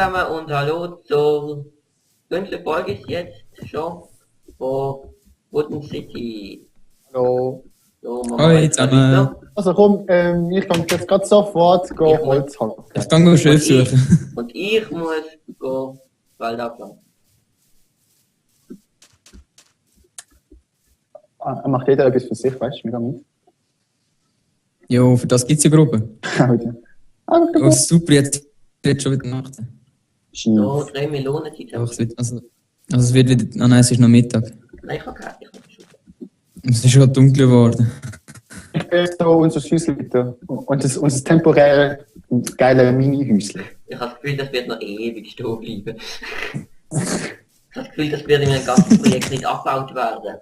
zusammen und hallo zur 5. Folge ist jetzt schon von Wooden City. Hallo. So, machen Hoi wir jetzt zusammen. weiter. Also komm, ich kann jetzt gerade sofort Holz hacken. Ich kann nur Schiff suchen. Und ich muss go Wald abladen. Macht jeder etwas für sich, weißt du, mega mit. Jo, für das gibt's ja Gruppe. Oh, Scheiße. super, jetzt wird schon wieder Nacht. So, 3 Millionen Zeit. Doch, es wird wieder. Ah nein, es ist noch Mittag. Nein, ich habe keine. Es ist schon dunkel geworden. Ich bin so unser Häuschen da. Und unser temporäre, geile Mini-Häuschen. Ich habe das Gefühl, das wird noch ewig stehen bleiben. Ich habe das Gefühl, das wird in meinem ganzen Projekt nicht abgebaut werden.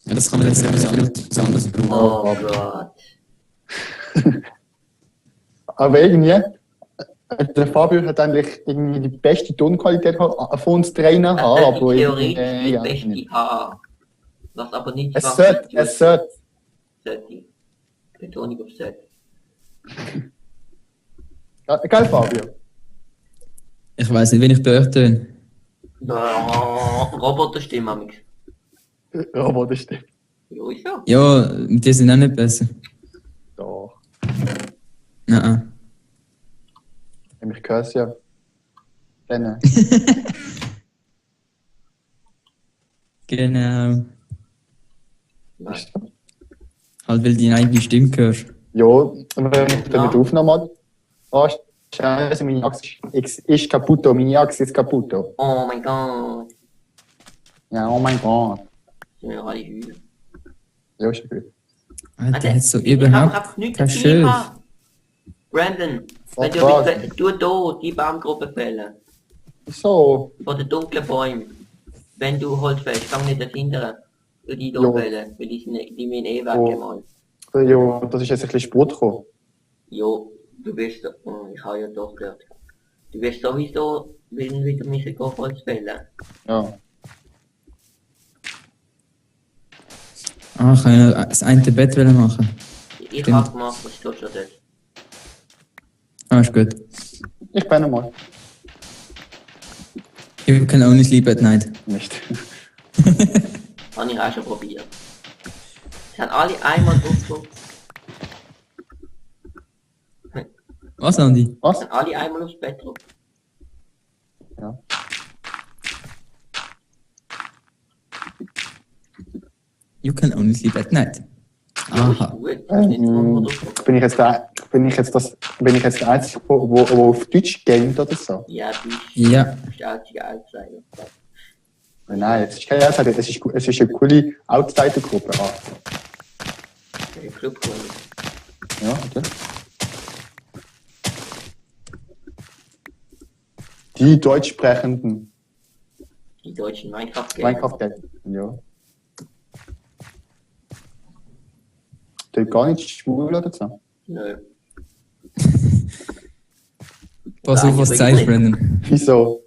Ja, das kann man jetzt etwas anderes brauchen. Oh Gott. Aber irgendwie, der Fabio hat eigentlich irgendwie die beste Tonqualität von uns dreien haben, aber Theoretisch die ja, beste nicht. Haar. Was aber nicht Es sollte. sollte. Betonung auf sollte. Geil, Fabio. Ich weiss nicht, wenn ich bei euch töne. Roboterstimme am Aber das stimmt. Jo, ist ja. Ja, die sind auch nicht besser. Doch. Nein. Ich höre es ja. Dann. Genau. Nein. Halt, weil du deine eigene Stimme hörst. Ja, wenn ich dann mit Aufnahme oh, scheiße, meine Achse ist kaputt, meine Achse ist kaputt. Oh mein Gott. Ja, oh mein Gott. Ja, alle heulen. Ja, ist ja gut. Der hat so Ich habe überhaupt einfach nichts kein zu Schiff. tun. Brandon, wenn du Was? willst, tu hier die Baumgruppe fällen. So, Von den dunklen Bäumen. Wenn du Holz fällst, fang nicht dahinter. Und die hier Jo. fällen, weil die müssen eh Oh. weggemalt. ja, das ist jetzt ein bisschen Sport gekommen. Jo, du wirst, ich habe ja doch gehört. Du wirst sowieso wieder müssen gehen, Holz fällen. Ja. Ah, kann ich das eine Bett machen? Ich Stimmt. habe gemacht, was steht schon dort. Ah, ist gut. Ich bin einmal. You can only sleep at night. Nicht. Habe ich auch schon probiert. Sie haben alle einmal drauf. Was, Andi? Was? Sie haben alle einmal aufs Bett drauf. Ja. You can only sleep at night. Ja, ist Aha. gut. Das ist nicht so drauf. Bin ich jetzt der Einzige, wo auf Deutsch gamet oder so? Ja, du bist Ja. der einzige Outsider. Nein, es ist keine Aussage, es ist eine coole Outsider-Gruppe. Ah. Der Club kommt. Ja, okay. Die Deutschsprechenden. Die deutschen Minecraft-Gamer. Minecraft-Gamer. Ja. Der gar nicht schwul oder so. Nö. Pass auf, was du sagst, Brandon. Wieso?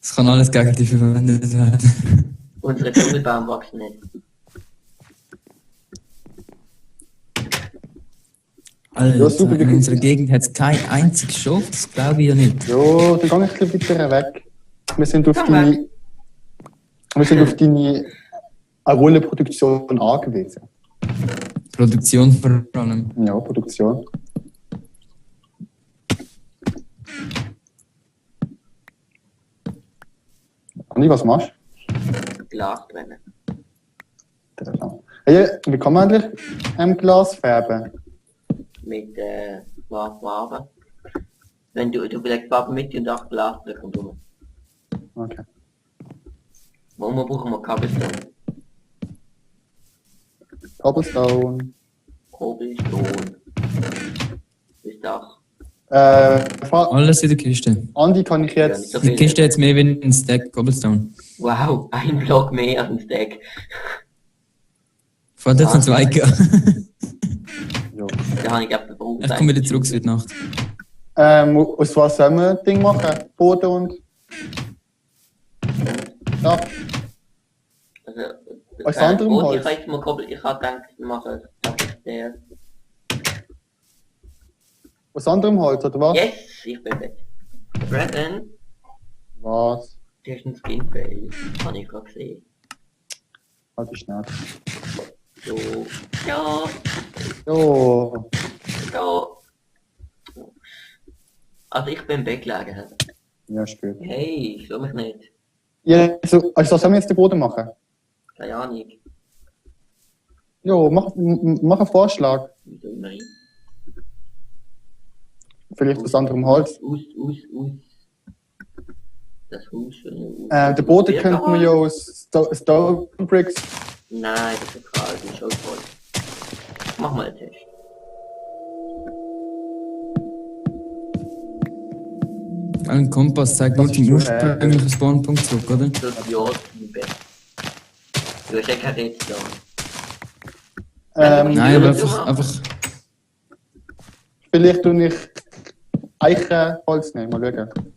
Es kann alles gegen dich verwendet werden. Unsere Dschungelbaum wachsen nicht. Alter, super, in unserer Gegend hat es kein einziges Schaf, das glaube ich ja nicht. Ja, dann gehe ich ein bisschen weiter weg. Wir sind auf Komm deine. Wir sind auf deine Rollenproduktion angewiesen. Produktion vor allem. Ja, Produktion. Andi, was machst Glas brennen. du? Hey, wie kann man eigentlich Glas färben? Mit Farbe. Wenn du vielleicht Farbe mit und auch Glas drücken rum. Okay. Warum brauchen wir Cobblestone? Cobblestone. Cobblestone. Bis Dach. Alles in der Kiste. Andi, kann ich jetzt. Die Kiste hat jetzt mehr wie ein Stack Cobblestone. Wow, ein Block mehr an Stack. Vorher hat es noch zwei gehabt. Ja. Da habe ich glaube verbraucht. Ich komme wieder zurück, es wird Nacht. Aus was sollen wir Ding machen? Boden und. Ja, Also, aus anderem Ich Holz. habe jetzt mal ich habe gedacht, wir machen der. Aus anderem Holz, oder was? Yes, ich bin weg. Brandon, Was? du hast einen Skinfail. Habe ich gerade gesehen. Halt die Schnauze. So. Ja, Jo. ja. Also ich bin weggelegen. Ja, spät. Hey, ich will mich nicht. Ja, also sollen wir jetzt den Boden machen? Keine Ahnung. Jo, mach einen Vorschlag. Wieso immer rein? Vielleicht aus anderem Holz. Aus. Das Haus schon. Den Boden könnten wir ja aus Stone Bricks. Nein, das ist kalt, das ist schon voll. Mach mal einen Test. Ein Kompass zeigt nur Das den ist schon, ursprünglichen Spawnpunkt zurück, oder? So ja, im Bett. Du hast ja kein Redstone. Nein, aber du einfach. Vielleicht tue ich Eichenholz nehmen, mal schauen.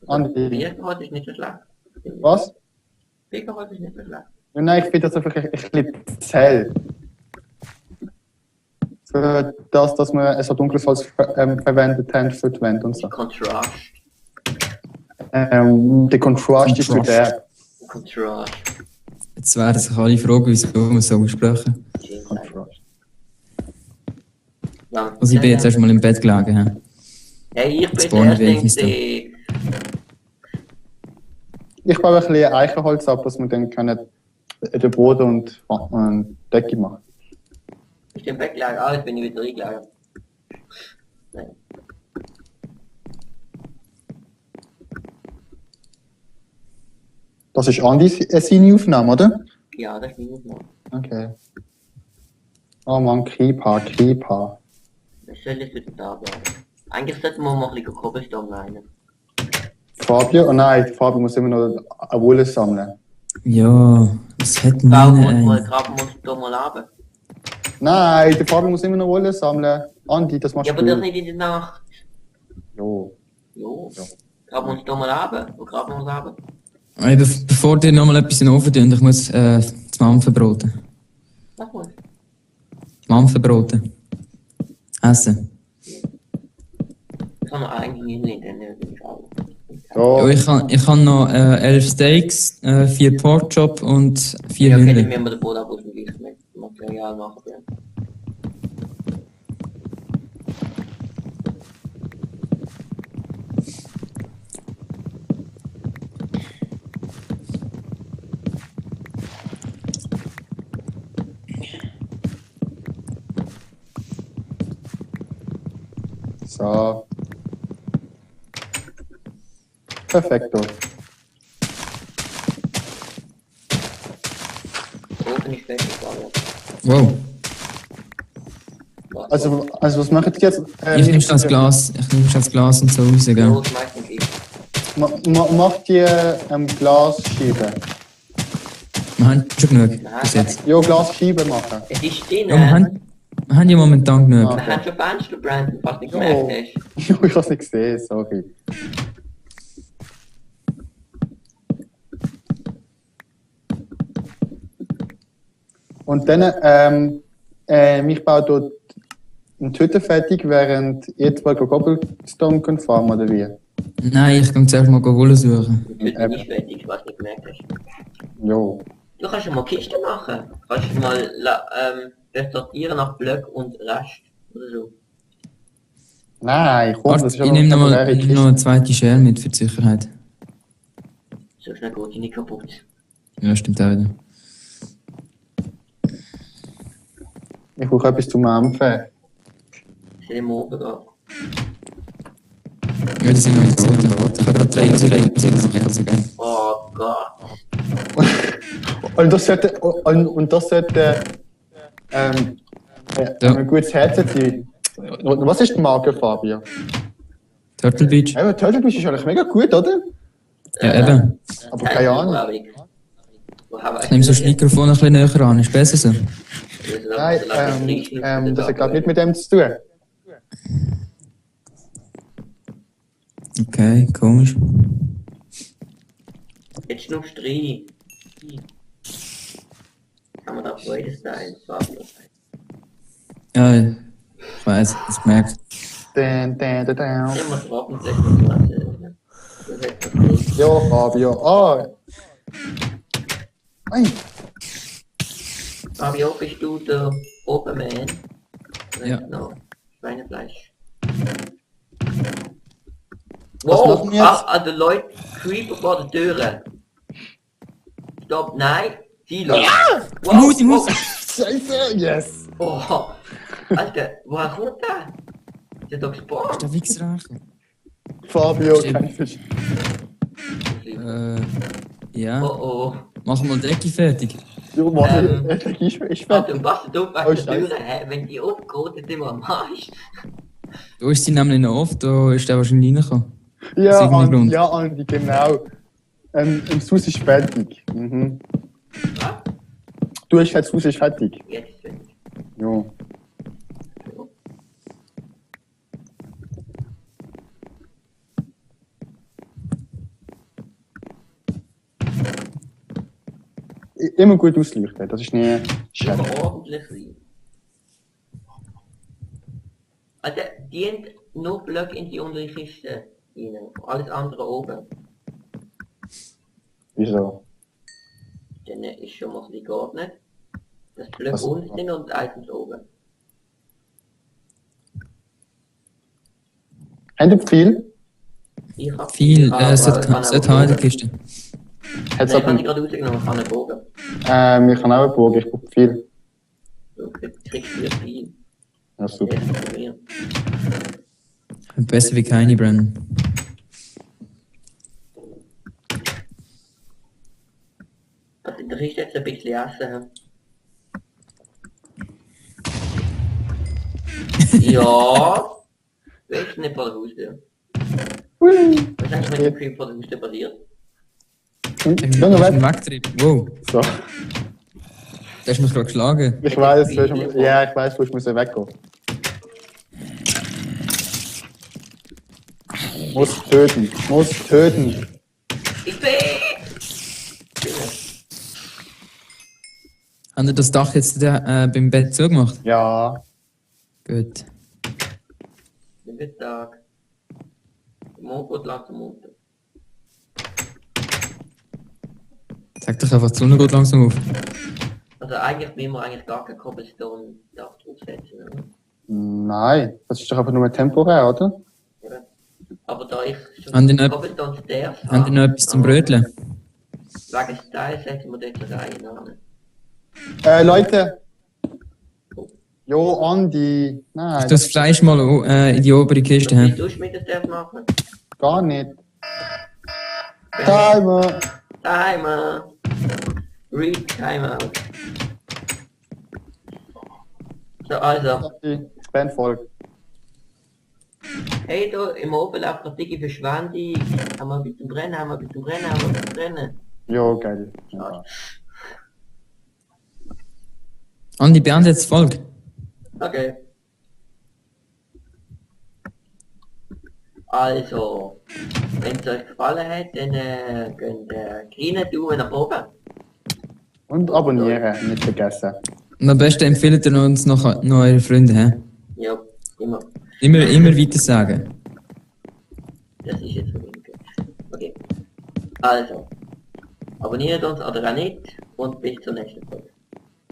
Andi. Birkenholz ist nicht so schlecht. Was? Birkenholz ist nicht so schlecht. Ja, nein, ich finde das einfach ein bisschen zäh. Für das, dass wir so dunkles Holz verwendet haben für die Wände und so. Kontrast. Der Kontrast ist zu der. Kontrast. Jetzt werden sich alle fragen, wieso wir so aussprechen. Kontrast. Also ich bin jetzt erst mal im Bett gelegen. He? Hey, ich bin Spawn der wenigstens erste. Ich baue ein bisschen Eichenholz ab, dass wir dann können den Boden und Decke machen. Ich bin weggelegen, jetzt bin ich wieder reingelegen. Nein. Das ist Andi seine Aufnahme, oder? Ja, das ist meine Aufnahme. Okay. Oh Mann, Creeper. Was soll ich wieder da bleiben? Eigentlich sollten wir mal ein bisschen Cobblestone rein. Fabio? Oh nein, Fabio muss immer noch eine Wolle sammeln. Ja, es hat Graben meine muss da mal runter. Nein, der Fabio muss immer noch Wolle sammeln. Andi, das machst Ja, aber du. das nicht in der Nacht. Jo. Jo. Ja. Graben wir uns da mal runter. Wo graben wir uns runter? Hey, bevor dir nochmal etwas in den Ofen tun, ich muss das Mampfen braten. Mach mal. Mampfen braten. Essen. Ich kann noch eigentlich nicht, dann bin ich auch. Ja. Ja, ich kann noch 11 Steaks, 4 Porkchop und 4 Ja, okay, dann Hühner. müssen wir den Boden aus dem gleichen Material machen. So. Perfekto. Ofen ist fertig, Fabian. Wow. Also was macht ihr jetzt? Ich nehme das Glas, und so raus, gell? Los, meistens ich. Macht ihr Glasscheiben? Wir haben schon genug bis jetzt. Ja, Glasscheiben machen. Es ist drin. Ja, wir haben ja momentan genug. Ah. Wir haben schon Fenster, Brandon, was nicht Jo. gemerkt hast. Jo, ich hab's nicht gesehen, sorry. Und dann, ich baue dort eine Hütte fertig, während ihr zwei Cobblestone könnt farmen, oder wie? Nein, ich kann zuerst mal Wolle suchen. Die Tüte nicht fertig, was nicht gemerkt hast. Jo. Du kannst ja mal Kisten machen. Kannst du mal sortieren nach Blöck und Rest. Oder so. Nein, komm, Warte, das ist ich aber nehme noch temporäre eine zweite Schere mit für die Sicherheit. So schnell geht die nicht kaputt. Ja, stimmt auch wieder. Ich brauche etwas zum Ampfen. Ich will morgen gehen. Ja, die sind noch nicht so gut. Ich habe gerade 3 Oh Gott. Und das sollte ein gutes Herz sein. Was ist die Marke, Fabio? Turtle Beach? Eben, Turtle Beach ist eigentlich mega gut, oder? Ja, eben. Aber keine Ahnung. Ich nehme so das Mikrofon ein bisschen näher an, ist besser so? Nein, das hat glaube ich nicht mit dem zu tun. Okay, komisch. Jetzt schnuppst du rein. Kann man da Freude sein, Fabio? Ja, Ich weiß, das merkt. Dun. Immer trocken, das ist was. Ja, Fabio. Ah! Ei! Fabio, bist du der Oberman? Ja. Genau. Schweinefleisch. Was Wow, machen wir jetzt? der Leute, Creeper vor der Tür. Stopp, nein, Silo. Wow, Muss, ich muss. Scheiße, yes! Oh, Alter, woher kommt der? Ist der da gespawnt? Der Wichser. Fabio, Stimmt. kein Fisch. Ja. Oh oh. Machen wir Decke fertig. Du, mach Ähm, ich Alter, und was du bei Oh, der Tür, Scheiße. hä? Wenn die aufgeht, ist immer am Arsch. Da ist sie nämlich noch oft, da ist der wahrscheinlich reingekommen. Ja, Aus irgendeinem Andi, Grund. ja, Andi, genau. Im Sus ist fertig. Mhm. Was? Du hast gesagt, Sus ist fertig. Jetzt ist fertig. Ja. Immer gut ausleuchten, das ist nie schade. Immer ordentlich sein. Also, die haben nur Blöcke in die untere Kiste rein. Alles andere oben. Wieso? Dann ist schon mal ein bisschen geordnet. Das Blöcke Was? unten sind und die Items oben. Habt ihr viel? Ich hab Viel, aber es hat ich kann in auch der Kiste. Hat's Nein, ich habe aber, die gerade rausgenommen, ich kann einen Bogen. ich kann auch einen Bogen, ich brauche viel. Du kriegst viel viel. Ja, super. Jetzt von mir. Besser wie keine, Brennan. Also, da ist jetzt ein bisschen Essen. Ja. Du bist nicht vor der Haustür. Hui. Was ist mit dem Creep vor der Haustür passiert? Junge, Ich bin weg. weggetrieben. Wow, So. der ist mich gerade geschlagen. Ich weiß, ja, ich weiß, wo ich muss weggehen. Muss töten. Ich bin! Haben ihr das Dach jetzt beim Bett zugemacht? Ja. Gut. Guten Tag. Der Mond geht langsam unter. Sag doch einfach, die Sonne geht langsam auf. Also eigentlich will man eigentlich gar kein Cobblestone-Dach draufsetzen, oder? Nein, das ist doch einfach nur temporär, oder? Ja. Aber da ich Haben die noch- Cobblestone Stairs Haben die noch etwas zum Bröteln? Wegen Style setzen wir dort eine Reihe an. Leute. Jo, Andi. Ich Nein, tue das Fleisch mal in die obere Kiste. Wie He? tust du mit den Stairs machen? gar nicht. Timer. Timer! Read Timer! So, also. Ich bin voll. Hey, da im Oberlauf gerade dicke Verschwendung. Haben wir ein bisschen brennen, haben wir ein bisschen brennen, haben wir ein bisschen brennen. Jo, geil. Schade. Andi, beende jetzt die Folge. Okay. Also, wenn es euch gefallen hat, dann könnt ihr grünen Daumen nach oben. Und abonnieren, nicht vergessen. Und am besten empfehlt ihr uns noch eure Freunde. He? Ja, immer. Immer weiter sagen. Das ist jetzt verlinkt. Okay. Also, abonniert uns oder auch nicht und bis zur nächsten Folge.